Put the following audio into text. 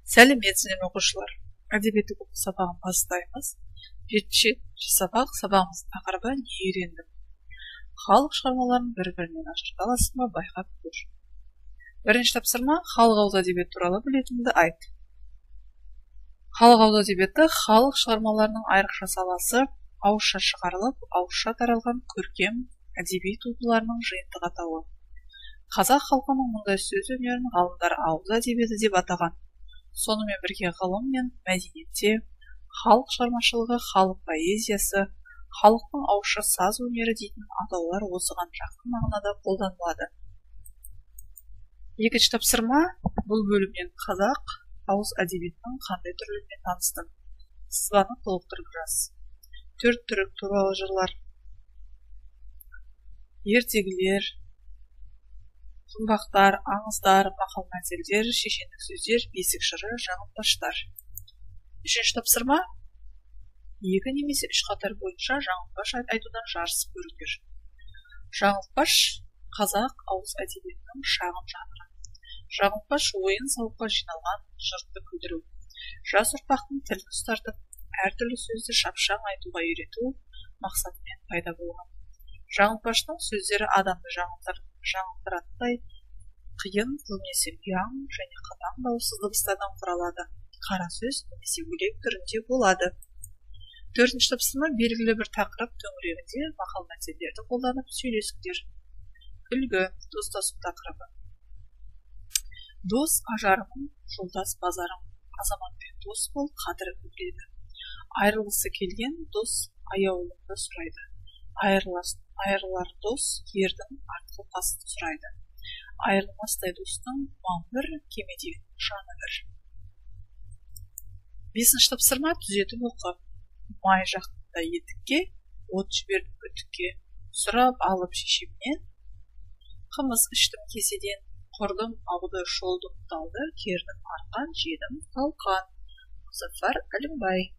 Сәлеметсіздер ме, оқушылар! Әдебиетті оқу сабағын бастаймыз. 77-ші сабақ. Сабағымыздың тақырыбы: «Не үйрендің?» Халық шығармаларын бір-бірінен ажырата аласың ба, байқап көр. Бірінші тапсырма: халық ауыз әдебиеті туралы білетініңді айт. Халық ауыз әдебиеті – халық шығармаларының айрықша саласы, ауызша шығарылып, ауызша таралған көркем әдеби туындыларының жиынтық атауы. Қазақ халқының мұндай сөз өнерін ғалымдар ауыз әдебиеті деп атаған. Сонымен бірге ғылым мен мәдениетте халық шығармашылығы, халық поэзиясы, халықтың ауызша саз өнері дейтін атаулар осыған жақын мағынада қолданылады. Екінші тапсырма: бұл бөлімнен қазақ ауыз әдебиетінің қандай түрлерімен таныстың? Сызбаны толықтырып жаз. Төрт түрік туралы жырлар, ертегілер, жұмбақтар, аңыздар, мақал мәтелдер, шешендік сөздер, бесік жыры, жаңылтпаштар. Үшінші тапсырма: екі немесе үш қатар бойынша жаңылтпаш айтудан жарысып көріңдер. Жаңылтпаш – қазақ ауыз әдебиетінің шағын жанры. Жаңылтпаш ойын сауыққа жиналған жұртты күлдіру, жас ұрпақтың тілін ұстартып, әртүрлі сөзді шапшаң айтуға үйрету мақсатымен пайда болған. Жаңылтпаштың сөздері адамды жаңылтыратындай қиын, көбінесе ұяң және қатаң дауыссыз дыбыстардан құралады, қара сөз немесе өлең түрінде болады. Төртінші тапсырма: белгілі бір тақырып төңірегінде мақал мәтелдерді қолданып сөйлесіңдер. Үлгі: достасу тақырыбы. Дос ажарың, жолдас базарың. Азаматпен дос бол, қадірі біледі. Айырылғысы келген дос аяулымды сұрайды. Айырылар дос ердің артқы басын сұрайды. Айырылмастай достың малы бір, кемедегінің жаны бір. Бесінші тапсырма: түзетіп оқы. Май жақтым да етікке, от жібердім үтікке. Сұрап алып шешемнен, қымыз іштім кеседен. Құрдым ауды, шолдым талды, кердім арқан, жедім талқан. Мұзафар Әлімбай.